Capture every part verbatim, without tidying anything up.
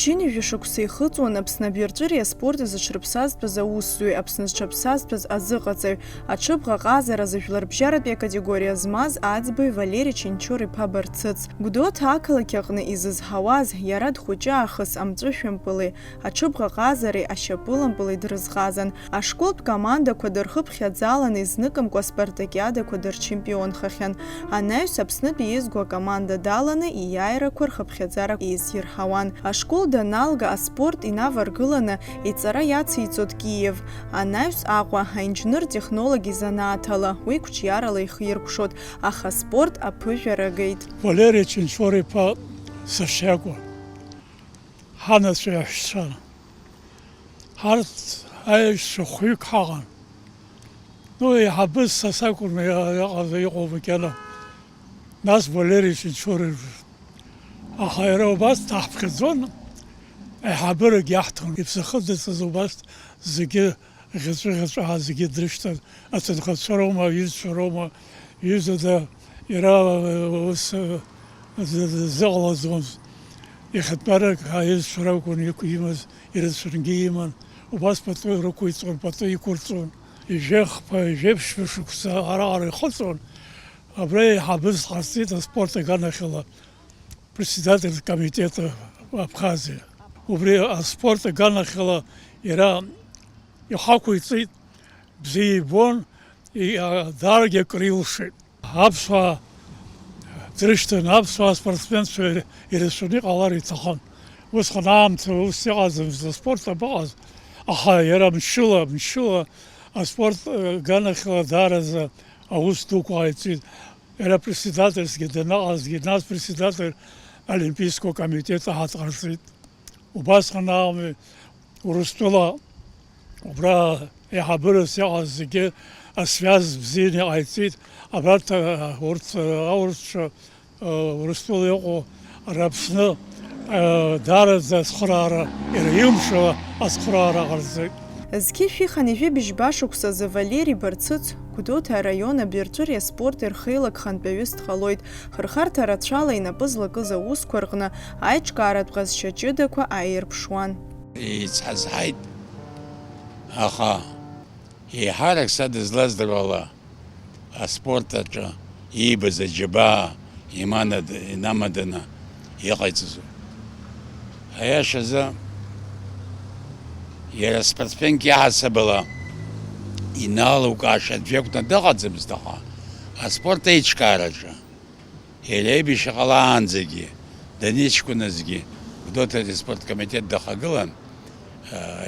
Ҩажәи шықәса ихыҵуан Аԥсны абирҵәыреи аспорти зыҽрыԥсазтәыз аусзуҩ, Аԥсны зҽаԥсазтәыз азыҟаҵаҩ, аҽыбӷа ҟазаразы жәларбжьаратәи акатегориа змаз аӡбаҩ Валери Ченчор-иԥа Барцыц. Гәдоуҭа ақалақь аҟны изызҳауаз, иара дхәыҷы аахыс амҵәышәымпыли аҽыбӷа ҟазареи ашьапылампыли дрызҟазан. Ашколтә командақәа дырхыԥхьаӡаланы изныкымкәа аспартакиадақәа дырчемпионхахьан. Анаҩс Аԥснытәи еизго акоманда даланы ииааирақәа рхыԥхьаӡара еизирҳауан. Ашкол даналга, аспорт инаваргыланы иҵара иациҵоит Киев. Анаҩс Аҟәа, аинженер-технолог изанааҭ ала, уи қәҿиарала ихиркәшоит, аха аспорт аԥыжәара агеит. Валери Чынчор-иԥа сашьа иакәын. Ҳанацәа иаҳәшьцәан. Ҳарҭ аиаҩсцәа хәҩык ҳаҟан. Ну, еиҳабыс са сакәын иа-, иҟаз, иҟоу макьана. Нас Валери Чынчор-иԥа. Аха иара убас дҳаԥхьаӡон, аиҳабырагь иаҳҭон. Иԥсахы дыцыз убас зегьы ӷьаҵәы-ӷьаҵәаа зегьы дрышьҭан, аҭынхацәа роума, аҩызцәа роума, ҩызада иара, э, ус, э, зы-, зы-, зыҟалаӡомызт. Иахьатәарак аҩызцәа ракәын иқә-, имаз, ирацәангьы иман. Убас пату рықәиҵон, пату иқәырҵон. Ижәеихԥа, ижәеиԥшьба шықәса араҟара ихыҵуан. Абра еиҳабыс ҟасҵеит аспорт аганахьала. Председатель комитета Абхазиа. Убри аспорт аганахьала иара ихақәиҵеит, бзиа ибон, и-, а, даарагьы акыр илшеит. Аԥсуаа дрышьҭан, аԥсуаа спортсменцәа ирацәаны иҟалар иҭахын. Усҟан аамҭа ус иҟаӡамызт, аспорт абыҟаз, аха иара мчыла, мчыла аспорт, э, аганахьала даараӡа аус дуқәа ҟаиҵеит. Иара председательсгьы даныҟазгьы, нас председатель Олимпийского комитета ҳа дҟарҵеит. Убасҟан ауми Урыстәыла убра еиҳабырас иҟаз зегьы асвиаз бзианы иҟаиҵеит. Абарҭ, а, урҭ, а, аурысцәа, а, Урыстәыла иҟоу Аԥсны, а, даараӡа ацхыраара, иара илшо ацхыраара ҟарҵеит. Зқьи жәшәи хынҩажәи быжьба шықәсазы Валери Барцыц Гәдоуҭа араион абирҵәыреи аспорти рхеилак хантәаҩыс дҟалоит. Хырхарҭа рацәала инапы злакыз аусқәа рҟны аиҿкааратә ҟазшьа ҷыдақәа аирԥшуан. Еицҳазҳаит, аха еиҳарак са дызлаздыруа ала, аспорт аҿы иибаз аџьабаа иманад-, инамаданы иҟаиҵазу. Аиашазы, иара спортсменк иаҳасабала иналукааша аӡә иакәны дыҟаӡамызт, аха аспорт еиҿкаараҿы, иара аибашьра ҟалаанӡагьы, даныҷкәыназгьы, Гәдоуҭатәи аспорт комитет дахагылан,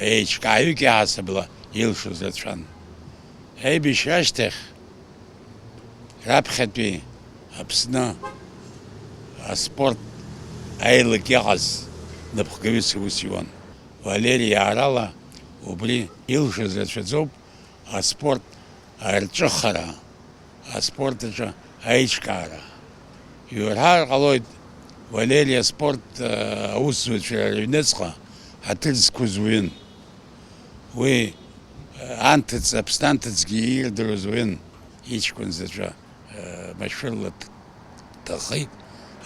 еиҿкааҩык иаҳасабала илшоз рацәан. Аибашьра ашьҭахь раԥхьатәи Аԥсны аспорт аилак иаҟаз напхгаҩыс аус иуан. Валери иаарала убри илшаз рацәаӡоуп, аспорт арҿыхара, аспорт аҿы аиҿкаара. Иуҳәар ҟалоит, Валери аспорт, э, аусзуҩцәа рыҩныҵҟа ҳаҭыр зқәыз уаҩын. Уи, э, анҭыҵ, Аԥсны анҭыҵгьы иирдыруаз уаҩын, иҷкәын заҵәы, э, машәырла д-, дҭахеит,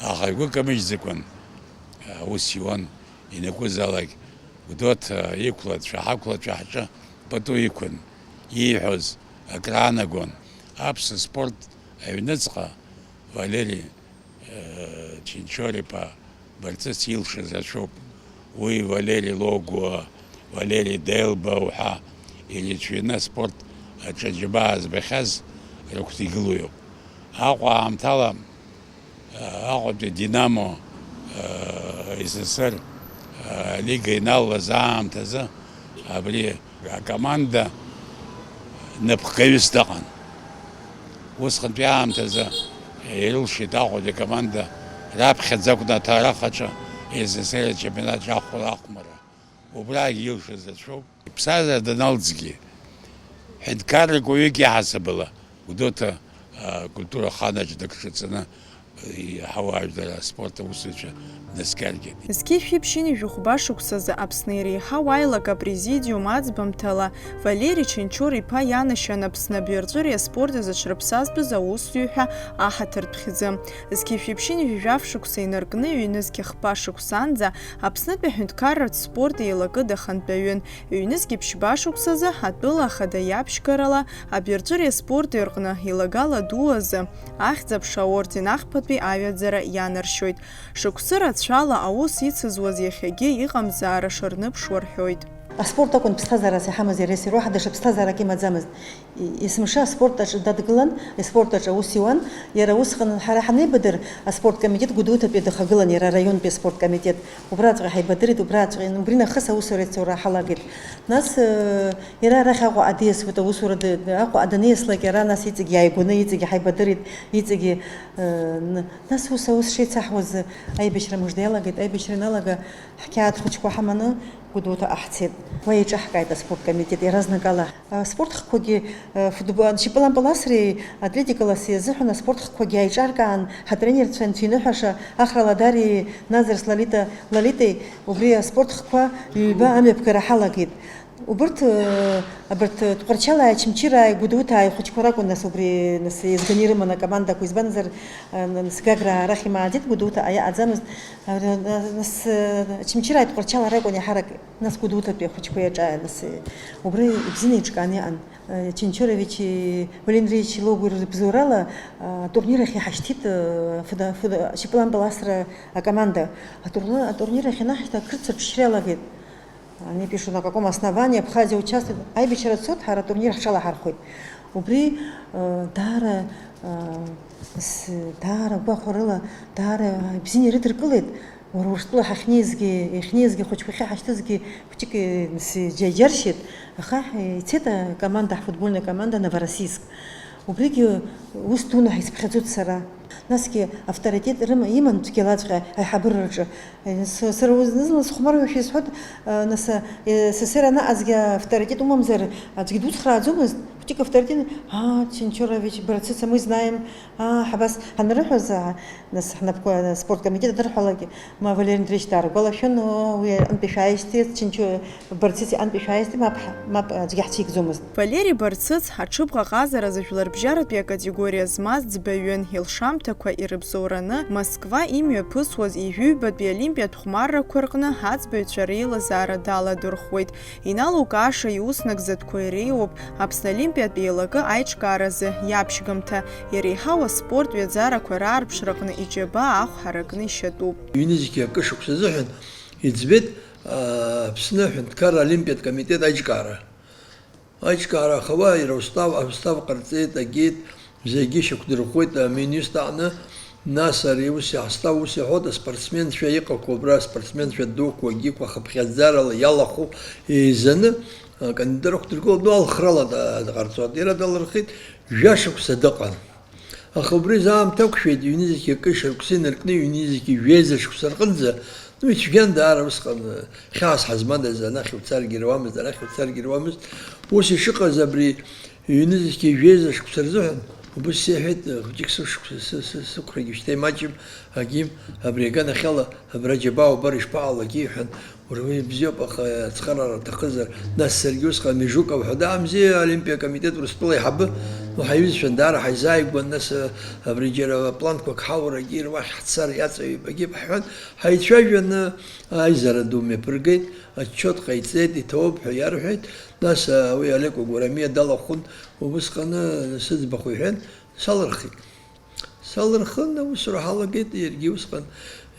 аха игәы камыжьӡакәан, э, аус иуан, ианакәызаалак Гәдоуҭа иқәлацәа, ҳақәлацәа ҳҿы пату иқәын, ииҳәоз акраанагон. Аԥсуа спорт аҩныҵҟа Валери Чинчор-иԥа Барцыц илшаз рацәоуп. Уи Валери Логуа, Валери Делба уҳәа ирацәаҩны аспорт аҿы аџьабаа збахьаз рыгәҭа игылоуп. Аҟәа аамҭала, Аҟәатәи Динамо, С С С Р алига иналалаз аамҭазы абри акоманда напхгаҩыс дыҟан. Усҟантәи аамҭазы ирылшеит Аҟәатәи акоманда раԥхьаӡа акәны аҭаарахаҿы С С С Р ачемпионат ахәмарра. Убрагь илшаз рацәоуп. Иԥсҭазаара даналҵгьы, ҳәынҭқаррак уаҩык иаҳасабала Гәдоуҭа, а, культура аханаҿ дагҿаҵаны, Иаҳау ажәлар аспорт аусзуҩцәа наскьаргеит. Зқьи жәшәи ԥшьынҩажәи хәба шықәсазы Аԥсны иреиҳау аилак апрезидиум аӡбамҭала Валери Чынчор-иԥа ианашьан Аԥсны абаҩрҵәыреи аспорти зыҽрыԥсазтәыз аусзуҩ ҳәа аҳаҭыртә хьӡы. Зқьи жәшәи ԥшьынҩажәи жәаф шықәса инаркны ҩнызқьи хԥа шықәсанӡа Аԥснытәи аҳәынҭқарратә спорт еилакы дахантәаҩын. Ҩнызқьи ԥшьба шықәсазы атәыла ахада иаԥшьгарала абаҩрҵәыреи аспорти рҟны илагала ду азы Ахьӡ-аԥша аорден ахԥатәи аҩаӡара ианаршьоит. Шықәсы рацәала аус ицызуаз иахьагьы иҟамзаара шырныԥшуа рҳәоит. Аспорт акәын ԥсҭазаарас иҳамаз иара ес, ироуҳа даҽа ԥсҭазаарак имаӡамызт. Есымша аспорт аҿы дадгылан, аспорт аҿы аус иуан. Иара усҟан ҳара ҳанеибадыр, аспорт комитет Гәдоуҭатәи дахагылан, иара араионтәи аспорт комитет. Убраҵәҟьа ҳаибадырит, убраҵәҟьа, убри нахыс аусура ицура ҳалагеит. Нас, э, иара арахь Аҟәа адиасуеит, аусура ды-, Аҟәа даниаслак, иара нас иҵегь иааигәаны, иҵегь ҳаибадырит, иҵегь, э, н-, нас ус аус шеицаҳуаз, аибашьра мыжда иалагеит, аибашьра ианалага, ҳқьаад хәыҷқәа ҳаманы Гәдоуҭаҟа ҳцеит. Уа еиҿаҳкааит аспорт комитет, иаразнакала. Аспорт хкқәагьы, э, футбол, шьапылампыл асреи атлетикаласи азыҳәан аспорт хкқәагьы ааиҿаркаан, ҳатренерцәа Анцәа иныҳәаша Ахра Ладариеи Назрас Лолита, Лолитеи убри аспорт хкқәа ҩба амҩаԥгара ҳалагеит. Убырҭ, э, абарҭ, э, Тҟәарчалааи Очамчырааи Гәдоуҭааи ахәыҷқәа ракәын, нас, убри, нас, еизганы ирыман акомандақәа, избанзар, э, н-, нас, Гаграа арахь имааӡеит, Гәдоуҭаҟа иаҟаӡамызт. Э, р-, р-, нас, э, Очамчырааи Тҟәарчалаа ракәын иаҳарак, нас Гәдоуҭатәи ахәыҷқәа иаҿааит, нас, э, убри ибзианы еиҿкааны иҟан. Э, Чынчуровичи Валерий Андреевичи Логуи рыбзоурала, э, атурнир ахь иҳашьҭит, э, фыда-, фыда-, шьапылампыл асра акоманда. Атурни-, атурнир ахь ианаҳшьҭа, ақырҭцәа аҽшьра иалагеит. Они пишут, на каком основании Абхазия участвует. Аибашьра цоит, ҳара атурнир ҳҽалаҳархәеит. Убри, э, даара, э, с-, даара гәахәарыла, даара ибзианы ирыдыркылеит. Уара Урыстәыла ҳахьнеизгьы, иахьнеизгьы, ахәыҷқәа ахьаҳашьҭызгьы хәыҷык, э, с-, џьа-, џьаршьеит. Аха, э, ицеит акоманда, ҳфутбольная команда Новороссийск. Убригьы ус дуны ҳаицԥхьаӡоит сара. Насгьы авторитет рыма-, иман цәгьалаҵәҟьа аиҳабыраҿы. С-, сара зны-зынла сыхәмаруашәа исҳәоит, э, нас, э, сесер анаҟазгьы авторитет умамзар, аӡәгьы дуцхрааӡомызт, хәыҷык авторитет, аа, Чынчурович, Барцыц, мы знаем, аа, ҳабас ҳанрыҳәоз, аа, нас ҳнапқәа аспорткомитет анырҳәалак, ма Валери Андреевич дааргәалашәон, оо, уи аҟынтәи шәааижьҭеи, Чынчу-, Барцыц иҟынтәи шәааижьҭеи, мап, ҳа-, мап, аӡәгьы ҳцәикӡомызт. Валери Барцыц аҽыбӷаҟазаразы жәларбжьаратәи акатегориа змаз ӡбаҩын, илшамҭақәа ирыбзоураны Москва имҩаԥысуаз ижәыҩбатәи олимпиатә хәмаррақәа рҟны аӡбаҩцәа реилазаара даладырхәуеит. Иналукааша иуснагӡатәқәа иреиуоуп Аԥсны Олимпиатә еилакы аиҿкааразы иаԥшьгамҭа, иреиҳау аспорт ҩаӡарақәа раарԥшраҟны иџьабаа ахә ҳаракны ишьатәуп. Ҩнызқьи акы шықәса азыҳәан иӡбеит, а, Аԥсны аҳәынҭқарра Олимпиатә комитет аиҿкаара. Аиҿкаара ахауа иара устав, устав ҟарҵеит, агеит, зегьы шьақәдырӷәӷәеит аминистр аҟны, нас ари ус иаҳзҭау ус иҳәоит, аспортсменцәа иҟақәоу абра, аспортсменцәа дуқәа, агьиқәа хыԥхьаӡарала иалахәу еизаны, акандидатура ықәдыргыло, ну, алхрала да-, дҟарҵоит. Иара далырхит, жәа шықәса дыҟан. Аха убри изы аамҭа ақәшәеит, ҩнызқьи акы шықәса инаркны, ҩнызқьи жәеиза шықәса рҟынӡа, ну, ицәгьан даара усҟан, хьаас ҳазмадаз, анахь уцаргьы руамызт, арахь уцаргьы руамызт. Ус ишыҟаз, абри ҩнызқьи жәеиза шықәса рзыҳәан, убыс сеиҳәеит, хәыҷык сышықәса, сы-, сы-, сықәрагьы шьҭа имаҷым, агьим, абри аганахьала, абра џьабаа убар ишԥаҟалогьы, иҳәан, Уара уи бзиоуп, аха ацхыраара аҭахызар, нас саргьы усҟан Межуков ҳәа даамзи, Олимпиа акомитет Урыстәыла аиҳабы, ну, ҳаиҩызцәан, даара ҳаизааигәан, нас, а, абри џьара планқәак ҳаурагьы, уахь ҳцар иаҵаҩуп, агьи бҳәан, ҳаицәажәаны аизара ду мҩаԥыргеит, отчиот ҟаиҵеит, иҭоуп ҳәа иарҳәеит, нас, а, уи Олег Кәагәрамиа далахәын, убысҟаны сыӡбахә иҳәан, салырхит. Салырхын, аусура ҳалагеит, иаргьы усҟан,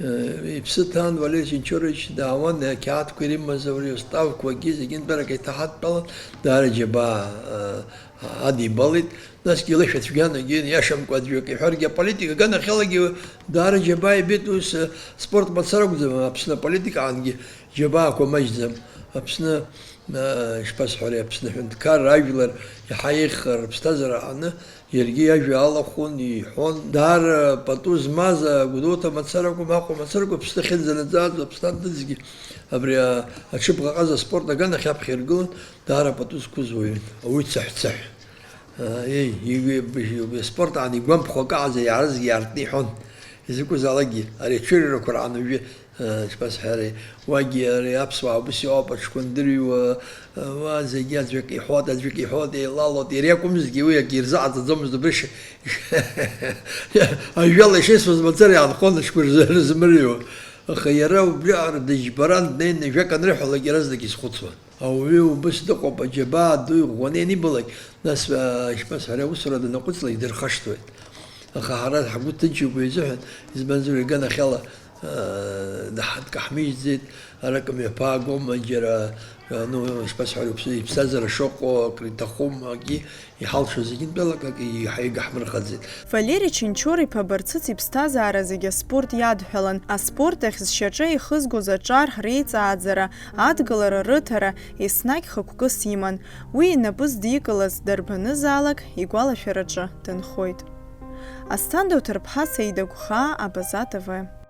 э, иԥсы ҭан, Валери Чынчурович даауан, ақьаадқәа ирымаз, аури уставқәагьы зегьы нтәарак иҭаҳадтәалан, даара џьабаа, э, адибалеит. Насгьы илышәа цәгьан, егьи иашамкәа аӡәы акы иҳәаргьы, аполитика аганахьалагьы даара џьабаа ибеит, ус, э, спорт мацара акәӡам, Аԥсны аполитикаҟангьы џьабаақәа маҷӡам. Аԥсны, э, ишԥасҳәари, Аԥсны аҳәынҭқарра, ажәлар иаҳа еиӷьхар, рыԥсҭазаара аҟны, Иаргьы иажәа алахәын, иҳәон, даара пату змаз, Гәдоуҭа мацаракәым, Аҟәа мацаракәым, Аԥсны ахьынӡанаӡааӡо, Аԥсны адыӡгьы абри а-, аҽыбӷаҟаза аспорт аганахь аԥхьа иргылан, даара пату зқәыз уаҩын, ауаҩы цаҳәцаҳә. Еи, иҩ-, спорт аан игәамԥхо акаҟаӡа иааразгьы иаартны иҳәон. Изакәызаалакгьы ари аҽырҩрақәа раан уажәы, э, ишԥасҳәари, уагьы ари аԥсуаа убыс иоуп, аҽқәа ндырҩуа, э, уа зегьы аӡәык иҳәоит, аӡәык иҳәоит, еилалоит, иара иакәымзҭгьы уи акгьы ирзааӡаӡомызт, убри ш-, ажәала ишеисуаз мацара иаанхон аҽқәа рзы-, рзымырҩуа. Аха иара убриаҟара дыџьбаран днеины жәак анырҳәалак иаразнак изхәыцуан. Ауаҩы убыс дыҟоуп, аџьабаа ду иӷәӷәаны ианибалак, нас, аа, ишԥасҳәари, аусура данаҟәыҵлак дырхашҭуеит. Аха ҳара ҳгәы ҭынчуп уи азыҳәан, избанзар, иганахьала, аа, даҳа-, дкаҳмыжьӡеит, ара акы мҩаԥаагома, џьара, ну, ишԥасҳәари, уԥсы-, иԥсҭазаара шыҟоу, акры иҭахума, акгьы, иҳалшо зегьынтәалак акы иаҳа игаҳмырхаӡеит. Валери Чынчор-иԥа Барцыц иԥсҭазаара зегьы аспорт иадҳәалан, аспорт ахь зшьаҿа ихызгоз аҿар реиҵааӡара, адгылара рыҭара еснагь хықәкыс иман. Уи инапы здикылаз дарбанызаалак игәалашәараҿы дынхоит. Асҭанда уҭарԥҳа Саида Гәхаа, Абаза Т В.